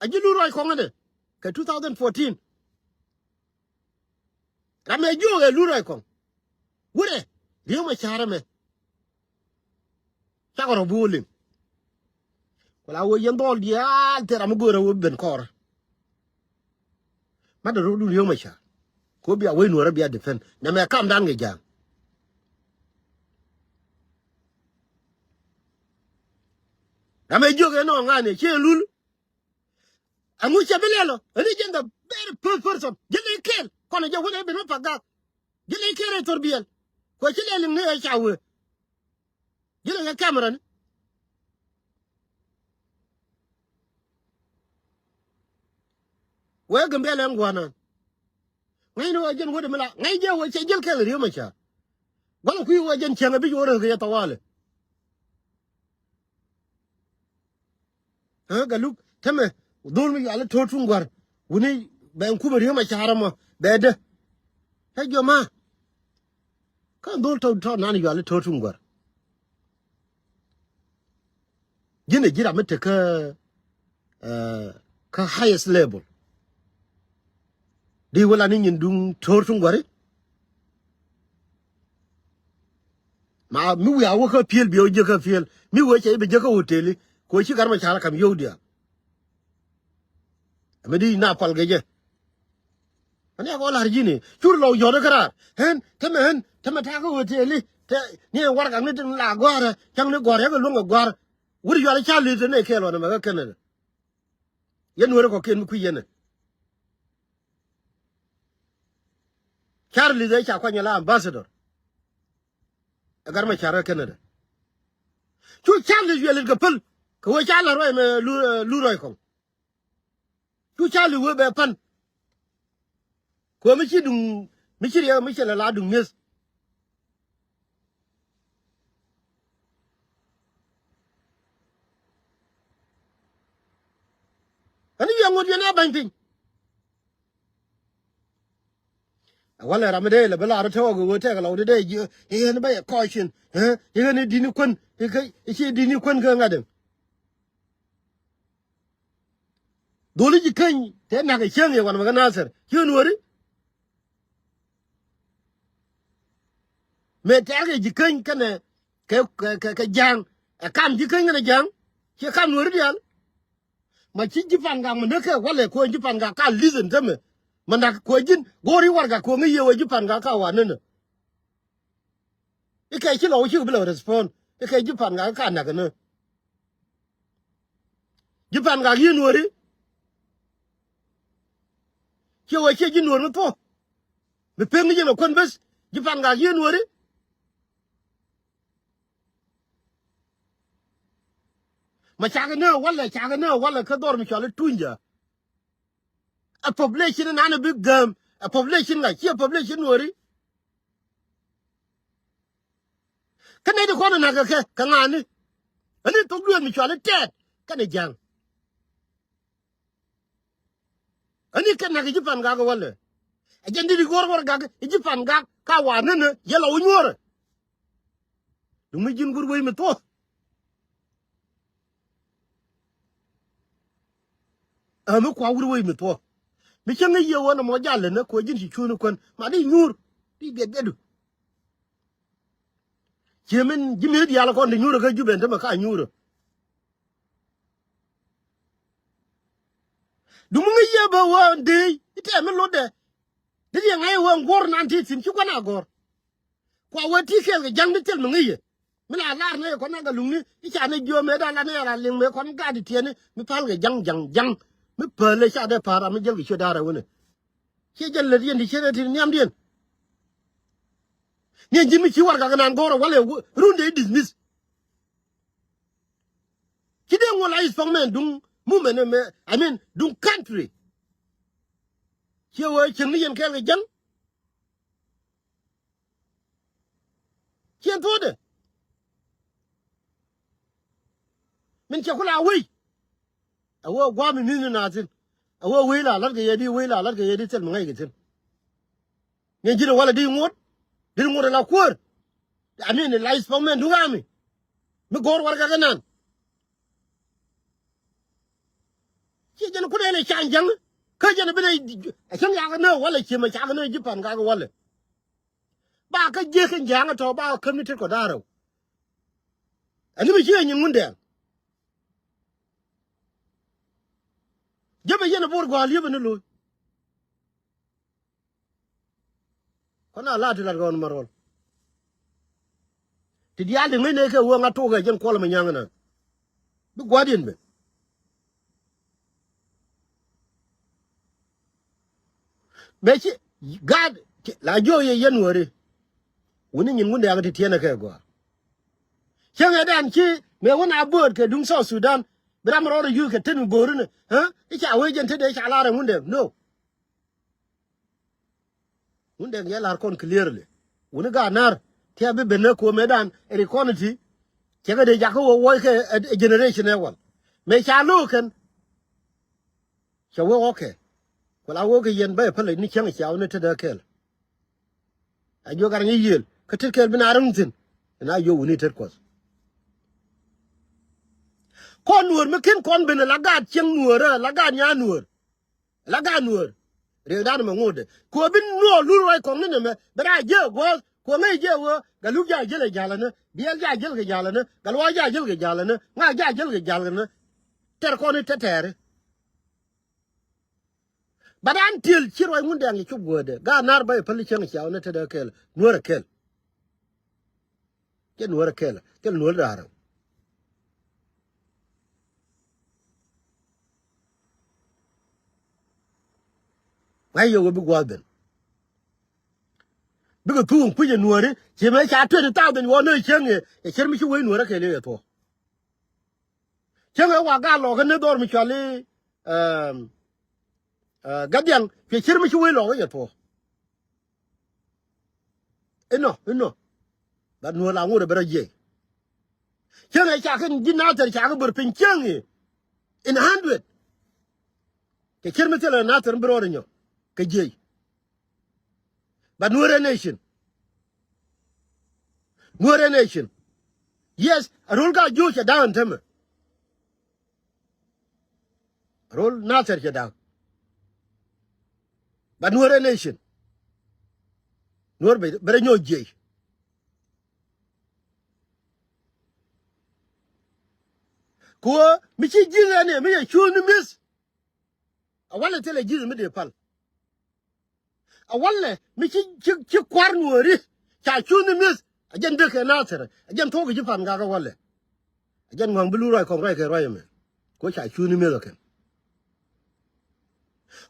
A ji̱ luk ruac kɔŋ ɣänɛ kɛ two thousand fourteen. Ram ɛ jiɔk ɛ luk ruac kɔŋ. Wurɛ Riek Machar ɛmɛ. Cakɔ rɔ bi wä liŋ. Ku la wee yɛn dhɔl diaal thil ram mi go̱o̱rä wee ben kɔɔrä. Mat dee rot dun Riek Machar. Ko bia wee nuɔrä bia defend nɛmɛ kamdan kɛ ja̱a̱ŋ. Ram ɛ jiök ɛn ɔ ŋa̱n ɛ ciɛ lul. Aŋu cɛ bi lɛl ɔ, ɛn i̱ jɛn the very first person. Ji̱ lɛ kɛɛl kɔn ɛ jɛ wun ɛ ben wä pak gak. Ji̱ lɛ kɛɛl ɛ thor biɛl. Kuɛ ci lɛ liŋ ni ɛ ca wee. Ji̱ lɛ kɛ camera ni. Wee Gambɛl ɛn gua̱a̱nan. Ŋäcni wä jɛn wädɛ mi la ŋäc jɛ wä cɛ jiɛl kɛl Riek Machar. Gua̱l kui̱ wä jɛn cäŋ ɛ bi wä rɛk kɛ yɛ thawali. Ɛ Galuk tämɛ dhol mi yuali to̱r tuŋ gua̱r. Wuni bɛ ɛn kumɛ Riek Machar ɛmɔ bɛ dee. Ɛ jɔma. Kä dhol tɔ̱ tɔ̱ nan yuali to̱r tuŋ gua̱r. Ji̱n ɛ ji̱ ram mi tekä, eh, kä highest level. Di wä la ni nyin duŋ to̱r tuŋ gua̱ri. Ma mi wiaa wä kä piël, biɛ wä jiäk kä piël. Mi wä cɛ i̱ bi jiäk kä hoteli. Kɛ wä ci Gat Macar kam yio̱w diaal. Ɛmɛ di na pal kɛ jɛ. Ani a kɔ lar ji̱ni cur lɔw jɔt kä raar. Ɣän tämɛ, ɣän tämɛ ta̱a̱ kä hoteli. Te ni ɛ warɛgak ni tin la gɔ̱a̱rä cäŋ ni gɔ̱a̱rä kɛ luäŋ kɛ gɔ̱a̱rä. Wur yual Charles te ni kɛɛl ɣɔn ɛmɛ kä Canada. Yɛn weri kɔ̱kiɛn mi kui̱ yɛn ɛ. Charles ɛ ca kuany la ambassador. Ɛ Gat Macar kä Canada. Cu Charles yuɛl kɛ päl kɛ wee ca la ruac mɛ lu, lu ruac kɔŋ. Cu Charles wee bɛ pan. Kɛ wee mi ci duŋ, mi ci riɛk mi ci la la duŋ mi̱eth. Ani yɛ ŋot yɛn a ba̱ny piny. Ɛ walɛ ram mi dee lɛ bi lar tɔɔk ɣöö tɛk lɔw di dee jiö i̱ ɣän bä yɛ kɔɔcin. I̱ ɣän i̱ di̱t ni kuän i̱ ci di̱t ni kuän kä ŋa̱t ɛn. Dholi ji̱ käny te nak ɛ cäŋ yɛ wan mɛ kä Nathir ci ɣän weri. Mëë tɛ̈rkɛ ji̱ käny kɛnɛ kɛ, kɛ, kɛ, kɛ ja̱a̱ŋ. Ɛ kam ji̱ käny kɛnɛ ja̱a̱ŋ. Ciɛ kam nuɔ̱ri diaal. Ma ci ji̱ Pangak mi näk kɛ walɛ kuɛ ji̱ Pangak ka listen tämɛ. Ma nak kuɛ ji̱n go̱o̱ri warɛgak kuɛ ŋäc yɛ wee ji̱ Pangak ka wa nänä. I̱ kɛ ci lɔw cikɛ bi lɛ respond. I̱ kɛ ji̱ Pangak ka nak nä. Ji̱ Pangak yieen weri. Ciɛ wee ciɛ ji̱ nuɔ̱ɔ̱r mi thuɔ̱k. Mi pek ni jɛn ɛ kuän beth. Ji̱ Pangak yieen weri. Ma cakɛ nääk walɛ, cakɛ nääk walɛ kä dhɔr mi cɔal i̱ Tunyja. Ɛ population in an ɛ bi gääm. Ɛ population ŋa? Ciɛ population nuɔ̱ɔ̱ri. Kä nɛy ti kɔn ɛ na̱k kɛ kɛ ŋa̱a̱ni. Ani thok dueer mi cɔal i̱ Tɛɛt kɛnɛ Ja̱a̱ŋ. Ani kɛ nak i̱ ji̱ Pangak walɛ. Ɛ jɛn di di go̱r warɛgak i̱ ji̱ Pangak ka wa nänä yɛ lɔw i̱ nyuɔ̱ɔ̱rɛ. Duŋ mi ji̱n gur wec mi thuɔ̱k. Ɛ mi kua wur wec mi thuɔ̱k. Mi cäŋ i̱ yiëë wä nɔmɔ jal länä kuɛ ji̱n ci cuuni kuän ma di nyuur. Di biɛt biɛtdu. Ciɛ min ji̱ mi diaal kɔn di nyuurä kä Jubɛ ɛn tämɛ ka nyuurä. Dumu ŋäc yɛ bä wä dee i̱ tɛm mi lotdɛ. Di diɛ ŋa̱c wä ŋuɔ̱r nan ti thi̱n ci kuan a gɔ̱r. Kua wä ti kɛɛl kɛ ja̱ŋ di thil mi ŋäc yɛ. Mi la lar ni kɔn na kɛ luŋni i̱ ca ni jiö mëë da la ni ala liŋ mëë kɔn gat di tiɛni mi pal kɛ ja̱ŋ ja̱ŋ ja̱ŋ. Mi päl lɛ ca dee pa̱a̱r ram mi jäl kɛ ciö da̱a̱r ɛ wänɛ. Ciɛ jɛn lät yɛn ti ciɛ dee ti nhiamdiɛn. Ni ji̱n mi ci warɛgak nan go̱o̱rä walɛ run dee dismiss. Ci dee ŋuɔl a is pɔk mɛn duŋ mumɛn mɛ, I mean, duŋ country. Ciɛ wee cieŋ ni yɛn kɛɛl kɛ jäŋ. Ciɛ thuɔ̱ɔ̱dɛ. Min cɛ ku la wei. A wee gua̱a̱m mi mi̱th ni naath thi̱n. A wee wei la la̱t kɛ yɛ di, wei la la̱t kɛ yɛ di thil mi ŋäc kɛ thi̱n. Ni ji̱n walɛ di ŋuɔ̱t. Di ŋuɔ̱t ala kuäär. I mean, la is pɔk mɛn duŋ ami. Mi go̱o̱r warɛgak inan. Ci jɛn kut ɛn ɛ can jäŋ. Kä jɛn bi nɛ ɛ cäŋ yak nä walɛ ci mɛ cak nä ji̱ Pangak walɛ. Ba kä jiäk in ja̱a̱ŋ tɔ̱ ba kä mi tet kɔ da̱rɛw. Ɛn mi ci ɛ nyin ŋundɛɛŋ. Jäpɛ yɛn ɛ bo̱r gua̱a̱l yäpɛ ni lo̱c. Kɔn a la ti lat kɔn ma rɔl. Ti diaal ti ŋäcnɛ kɛ wee ŋa̱t tok ɛ jɛn kuɔl mɛ nyaŋ na. Bi gua̱diɛn ben. Mëë ci gaat la jiök yɛ yɛn wääri. Wuni nyin Ŋundɛŋ ti tiɛnɛ kɛ gɔaa. Cäŋɛ dan ci mëë wun a bööt kɛ duŋ South Sudan. Bi ram rɔɔdɛ yuuth kɛ ten mi bo̱o̱ri ni. I̱ ca wee jɛn tetdɛ i̱ ca lar ɛ Ŋundɛŋ. No. Ŋundɛŋ yɛ lar kɔn clearly. Wuni gaat nar. Tiɛ bi ben ni kuɔmɛ dan ɛ ri kɔn ti. Cɛ kɛ dee jakä wä wuɔc kɛ ɛ generation ɛ wal. Mëë ca lo̱o̱k kɛn. Cɛ wee ɣɔkɛ. Ku la wee kɛ yɛn bä ɛ pälɛ ni cäŋ cia wä ni tetdä kɛɛl. A jiök gat ni yiëël kä tet kɛɛl bi na räŋ thi̱n. Ɛn a jiök wuni tet kuɔth. Kɔn nuäär mi ken kɔn ben la gaat cieŋ nuäärä, la gaat nyaa nuäär. La gaat nuäär. Riɛkdan mɛ ŋotdɛ. Ku bi nuɔɔr lul ruac kɔŋ ni nɛmɛ bɛ raa jiɛ guɔ̱ɔ̱th ku ŋäc jiɛ wee gat luk jaa jiɛl kɛ ja̱l ɛnɛ, biɛl jaa jiɛl kɛ ja̱l ɛnɛ, gat luaak jaa jiɛl kɛ ja̱l ɛnɛ, ŋaak jaa jiɛl kɛ ja̱l ɛnɛ. Tɛr kɔn i̱ tɛtɛɛri. But until ci ruac Ŋundɛŋ yɛ cop guätdɛ gaat nar bä yɛ päl cäŋ cia wä ni tetdä kɛɛl nuäärä kɛɛl. Cɛ nuäärä kɛɛl thil nuäärä da̱a̱rä. Ŋa̱c yɛ wä bi gua̱a̱th ben. Bikɛ thuŋ kui̱c ɛ nuääri ci mëë ca twenty thousand wä nööc cäŋ yɛ cɛ cir mi ci wec nuäärä kɛɛl yɛ thuɔ̱k. Cäŋ ɛ wa gaa lɔɔkä ni dhɔr mi cuali. Gat Diaŋ cuɛ cir mi ci wec lɔɔkä yɛ thuɔ̱k. Inɔ inɔ. Gat nuɔ̱ɔ̱r la ŋot ɛ bɛ rɔ jiɛc. Cäŋ ɛ ca kɛn ji̱ Nathɛr ca kɛ bär piny cäŋ i̱ in a hundred. Cɛ cir mi thilɛ Nathɛr mi bi rɔɔdɛ nyɔk kɛ jiɛc. But Nuer nation. Nuer nation. Yes, a rol ka jiöc cɛ da̱a̱n tämɛ. A rol Nathɛr cɛ da̱a̱n. But Nuer nation. Nuer bɛ bɛ rɛ nyɔk jiɛc. Kuɔ mi ci ji̱th ɛn iɛ mi yɛ cuuth ni mi̱th. A walɛ thilɛ ji̱th mi dee pal. A walɛ mi ci ci ci kua̱r nuɔɔri ca cuuth ni mi̱th. A jɛn dek kɛ Nathɛr a jɛn thuɔ̱k kɛ ji̱ Pan Gak a walɛ. A jɛn ŋɔ̱a̱ŋ bi lur ruac kɔŋ ruac kɛ ruac ɛmɛ. Kuɔ ca cuuth ni mi̱th ɛ kɛn.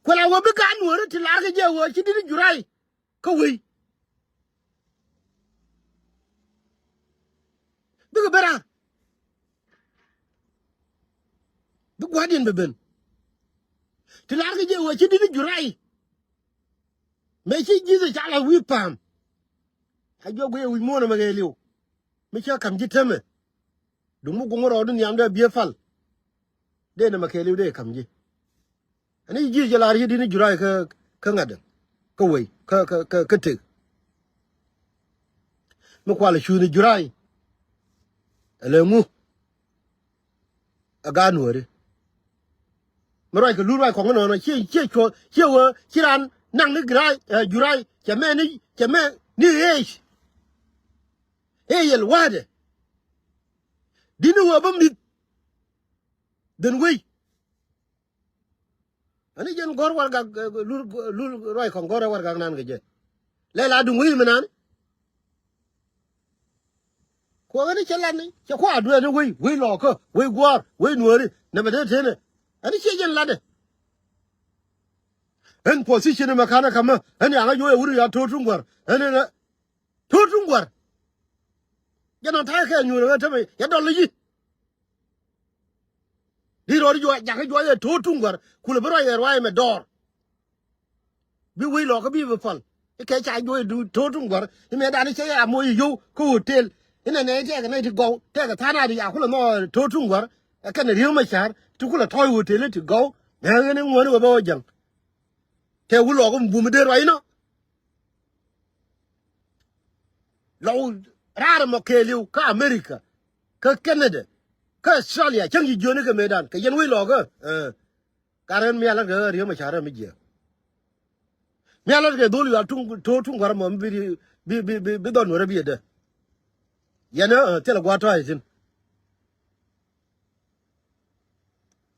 Kuɛ la wä bi gaat nuɔɔri ti lar kɛ jɛ wä ci di̱t i̱ juray. Kä wei bikɛ ben raar. Bi gua̱diɛn bɛ ben. Ti lar kɛ jɛ wä ci di̱t i̱ juray. Mëë ci ji̱th ca la wi̱i̱ pa̱a̱m. A juɔk guiy wi̱c muɔ̱ɔ̱n ɛmɛ kɛ li̱w. Mi cä ka̱m ji̱ temɛ. Duŋ mi guŋ rɔɔdu nhiamdɛ biee pal. Dee nɛmɛ kɛɛliw dee ka̱m ji̱. Ani ji̱ ji̱ jɛ lar yi̱ di̱t ni juray kä kä ŋa̱t kä wei kä kä kä tek. Mi kual cuuth ni juray. Ɛlɛ ŋu. Ɛ gaat nuɔɔri. Mi ruac kɛ lur ruac kɔŋ inɔnɔ ciɛ ciɛ cuɔ ciɛ wee ci raan naŋ ni giray ɛ juray cɛ mɛ ni cɛ mɛ ni ɣeec. Ëë yɛl wa̱a̱dɛ. Di̱t ni wee bä mi̱th. Dhen wei. Ani jɛn gɔ̱r warɛgak lul lul ruac kɔŋ gɔ̱r warɛgak nan kɛ jɛ. Lɛ la duŋ wei mi nan. Kuɔk ani cɛ lat ni cɛ kua̱r dueeni wei wei lɔɔkä wei gua̱a̱r wei nuääri. Nɛmɛ dee tënɛ ani ciɛ jɛn latdɛ. Ɛn position mɛ ka̱n ɛ ka̱mä ɛn yaŋä juɔc ɛ wur ya to̱r tuŋ gua̱r ɛn ɛn. To̱r tuŋ gua̱r. Jɛn ɔ ta̱a̱ kɛ nyuur ɛ wee tämɛ yɛ dɔl i̱ yi̱. Di rɔɔd juɔc jakä juɔc ɛ to̱r tuŋ gua̱r kulɛ bi ruac ɛ ruac ɛmɛ dɔɔr. Bi wec lɔɔkä bi bi pal i̱ kɛ ca juɔc du to̱r tuŋ gua̱r i̱ mɛ dan i̱ cɛ ya moc i̱ yow kä hotel. Inɛ nɛ i̱ tɛkɛ nɛy ti gɔw tɛkɛ tha̱a̱n a di ya kulɛ nhɔk ɛ to̱r tuŋ gua̱r. Ɛ kɛn ɛ Riek Machar ti kulɛ tɔ̱ɔ̱c hotel i̱ ti gɔw. Mɛ ɣän i̱ ŋuäni wä bä wä jäŋ. Tɛ wä lɔɔkä mi bum i̱ dee ruac inɔ. Lɔw raar ɛmɔ kɛɛliw kä America kä Canada kä Australia cäŋ ci jiöni kɛ mëëdan kɛ yɛn wec lɔɔkä. Ka rɛn mi alät kɛ ɣä Riek Machar mi jiɛ. Mi alät kɛ dhol yual tuŋ to̱o̱r tuŋ gua̱r ɛmɔ mi bi bi bi bi dhɔn nuɔrɛ bi ɛdɛ. Yɛn ɛ thilɛ gua̱a̱r tɔ̱a̱c thi̱n.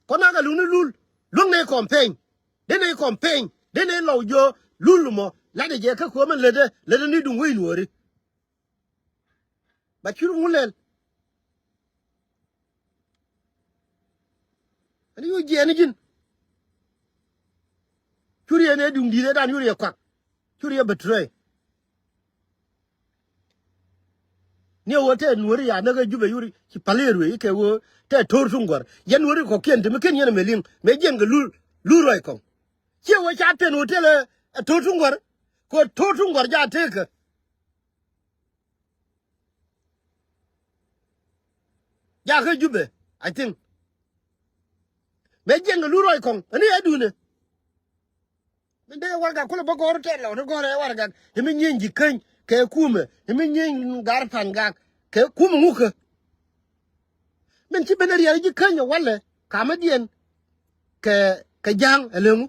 Kɔn akɛ luŋni lul luäŋ ni campaign. Dee ni campaign dee ni lɔw jiö lul mɔ latdɛ jɛ kä kuämɛ lätdɛ lätdɛ ni duŋ wec nuɔɔri. Ba cur ŋun lɛl. Ani yu jiɛɛni ji̱n. Curi yɛn ɛ duŋdi̱t ɛ dan yuri yɛ kuak. Curi yɛ betray. Ni ɛ ɣöö tɛ nuɔ̱ri ya näk ɛ Jubɛ yuri ci päl yɛ ruëë ikɛ ɣöö tɛ to̱r tuŋ gɔ̱r. Yɛn nuɔ̱ri kɔ̱kiɛn te mi ken yɛn ɛmɛ liŋ mëë jiɛn kɛ lur, lur ruac kɔŋ. Ciɛ ɣöö ca pɛn ɣöö tëlɛ ɛ to̱r tuŋ gɔ̱r. Kɛ ɣöö to̱r tuŋ gɔ̱r ja tëëkä. Jakä Jubɛ, I think. Mëë jiɛn kɛ lur ruac kɔŋ, ɛn i̱ ɛ duundɛ. Min dee warɛgak kulɛ bä gɔ̱r tɛt lɔ ni gɔ̱r ɛ warɛgak. Ti mi nyieny ji̱ käny kɛ kumɛ. Ti mi nyieny gar pa̱n gak kɛ kumɛ ŋukä. Min ci ben ɛ riɛl ji̱ käny ɛ walɛ kamädiɛn kɛ, kɛ ja̱a̱ŋ ɛ leŋu.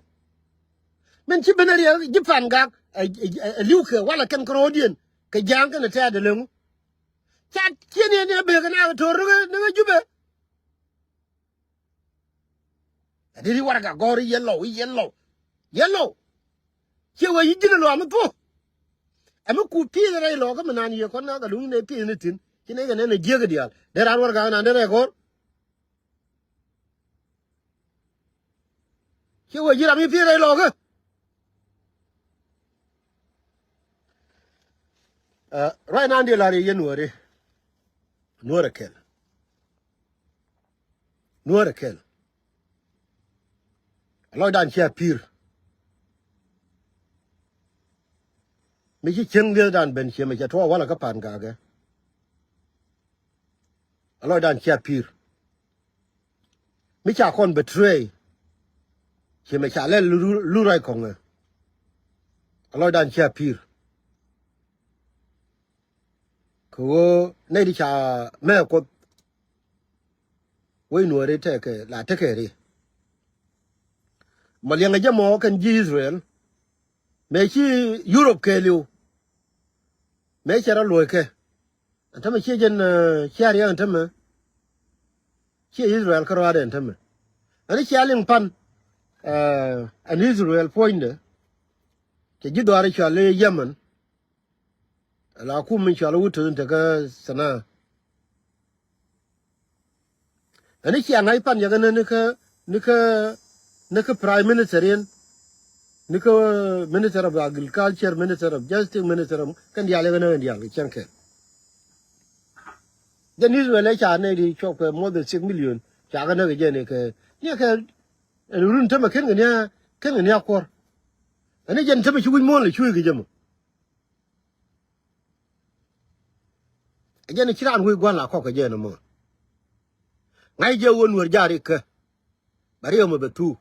Min ci ben ɛ riɛl ji̱ pa̱n gak ɛ, ɛ, ɛ, ɛ li̱w kɛ walɛ kɛn kärɔɔdiɛn kɛ ja̱a̱ŋ kɛnɛ tɛɛt ɛ leŋu. Ca ciɛ ni ɛ ni ɛ bek ɛ na kɛ to̱r ni kɛ, ni kɛ Jubɛ. Ɛ dee ri warɛgak gɔ̱r i̱ yɛn lɔw, i̱ yɛn lɔw. Yɛn lɔw. Ciɛ wee yi ji̱n ɛ lɔw ami thuɔ̱k. Ɛmi ku pi̱i̱th rɛy lɔkä mi naan yiëë kɔn na kɛ luŋ ni pi̱i̱th ni thi̱n. Ci nɛy kɛ nɛn ɛ jiäk ɛ diaal. Dee raan warɛgak naan dee rɛy gɔ̱r. Ciɛ wee ji̱ ram i̱ pi̱i̱th rɛy lɔkä. Ɛ, ruac naan diɛ la̱r yɛ yɛn nuɔ̱ɔ̱ri. Nuɔ̱ɔ̱r ɛ kɛl. Nuɔ̱ɔ̱r ɛ kɛl. Ɛ lɔcdan cia pi̱i̱r. Mi ci cieŋ li̱ethdan ben ciëmɛ cɛ tuɔɔk walɛ kä pa̱n gakɛ. Ɛ lɔcdan cia pi̱i̱r. Mi ca kɔn betray. Ciëmɛ ca lɛl lu, lu ruac kɔŋɛ. Ɛ lɔcdan cia pi̱i̱r. Kɛ ɣöö nɛy ti ca mɛ Kuoth. Wec nuɔ̱ɔ̱ri tekɛ la tekɛ ri. Ma liɛŋɛ jɛ mɔ kɛn ji̱ Israel. Mëë ci Europe kɛɛliw. Mëë cɛ rɔ luɔ̱ckɛ. Ɛn tämɛ ciɛ jɛn, eh, ciɛ riɛk ɛn tämɛ. Ciɛ Israel kä ruaadɛ ɛn tämɛ. Ɛn cia liŋ pan, eh, ɛn Israel puɔ̱nydɛ. Cɛ ji̱ dhɔaar i̱ cɔal i̱ Yemen. Ala kum min cɔal i̱ Houthi in tekä Sanaa. Ɛn i̱ cia ŋa̱c pan yɛ kɛ ni kä, ni kä, ni kä prime minister in, ni kä minister of agriculture, minister of justice, minister of kɛn diaal yɛ kɛ ni kɛn diaal kɛ cɛn kɛn. Jɛn Israel ɛ ca nɛy di cɔk kɛ more than six million ca kɛ näk kɛ jɛn kɛ ni kɛ ɛn run tämɛ ken kɛ ni a, ken kɛ ni a kuɔr. Ɛn i̱ jɛn tämɛ ci wi̱c muɔ̱ɔ̱n lɛ cuy kɛ jɛ mɔ. Ɛ jɛn ci raan wec gua̱n la kɔk kɛ jɛn ɛmɔ. Ŋa̱c jɛ ɣöö nuɔ̱ɔ̱r ja̱a̱r ikä. Bɛ riɛw mɛ bɛ thuu.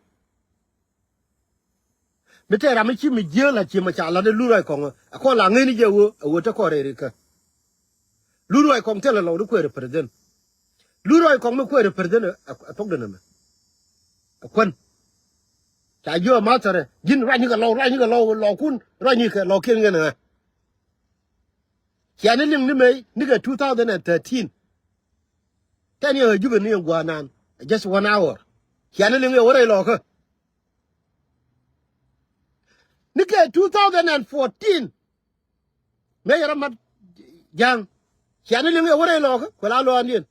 Mi tɛɛr ram mi ci mi jiääk la ci mɛ ca lat ɛ lur ruac kɔŋ ɛ kɔn la ŋäcni jɛ ɣöö ɛ ɣöö te kɔn rɛɛr ikä. Lur ruac kɔŋ thilɛ lɔw ni kueer ɛ president. Lur ruac kɔŋ mi kueer ɛ president ɛ, ɛ, ɛ thok den ɛmɛ. Ɛ kuän. Ca jiö mathɛrɛ ji̱n ruacnikɛ lɔw, ruacnikɛ lɔw, lɔwkun ruacnikɛ lɔwkiɛn ŋɛn ɛ ŋa. Ciani liŋ ni mey nikɛ two thousand and thirteen. Tɛn yɛ ɣä Jubɛ ni yɛ gua̱a̱nan. Just one hour. Ciani liŋ yɛ wä rɛy lɔkä. Nikɛ two thousand and fourteen. Mëë yɛ rɔ mat ja̱a̱ŋ. Ciani liŋ yɛ wä rɛy lɔkä kuɛ la lɔaandiɛn.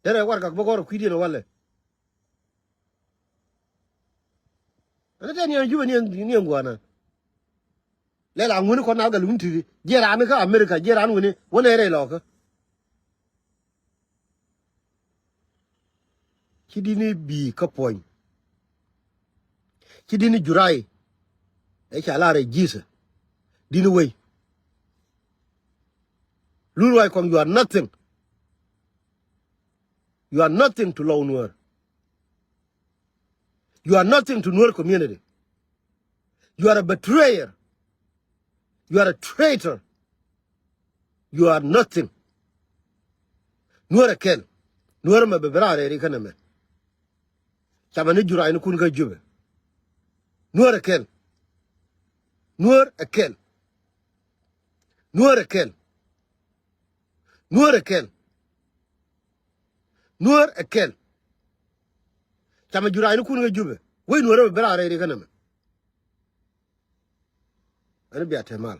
Derɛ warɛgak bä gɔr kui̱diɛn walɛ. Ɛn tɛn yɛn Jubɛ ni ɛn, ni ɛn gua̱a̱na. Lɛl a ŋuni kɔn nal kɛ lun ti̱ti̱. Jiɛ raan ni kä America, jiɛ raan wuni wä nɛ rɛy lɔkä. Ci di̱t ni bi̱i̱ kä puɔ̱ny. Ci di̱t ni juray. Ɛ ca lar ɛ ji̱thɛ. Di̱t ni wei. Lur ruac kɔŋ, you are nothing. You are nothing to Lɔw Nuäär. You are nothing to Nuer community. You are a betrayer. You are a traitor. You are nothing. Nuäär ɛ kɛl. Nuäär ɛmɛ bɛ ben raan rɛɛri kä nɛmɛ. Camɛ ni jurac ni kun kä Jubɛ. Nuäär ɛ kɛl. Nuäär ɛ kɛl. Nuäär ɛ kɛl. Nuäär ɛ kɛl. Nuäär ɛ kɛl. Camɛ jurac ni kun kä Jubɛ. Wec Nuäär ɛmɛ ben raan rɛɛri kä nɛmɛ. Ɛn bia te mal.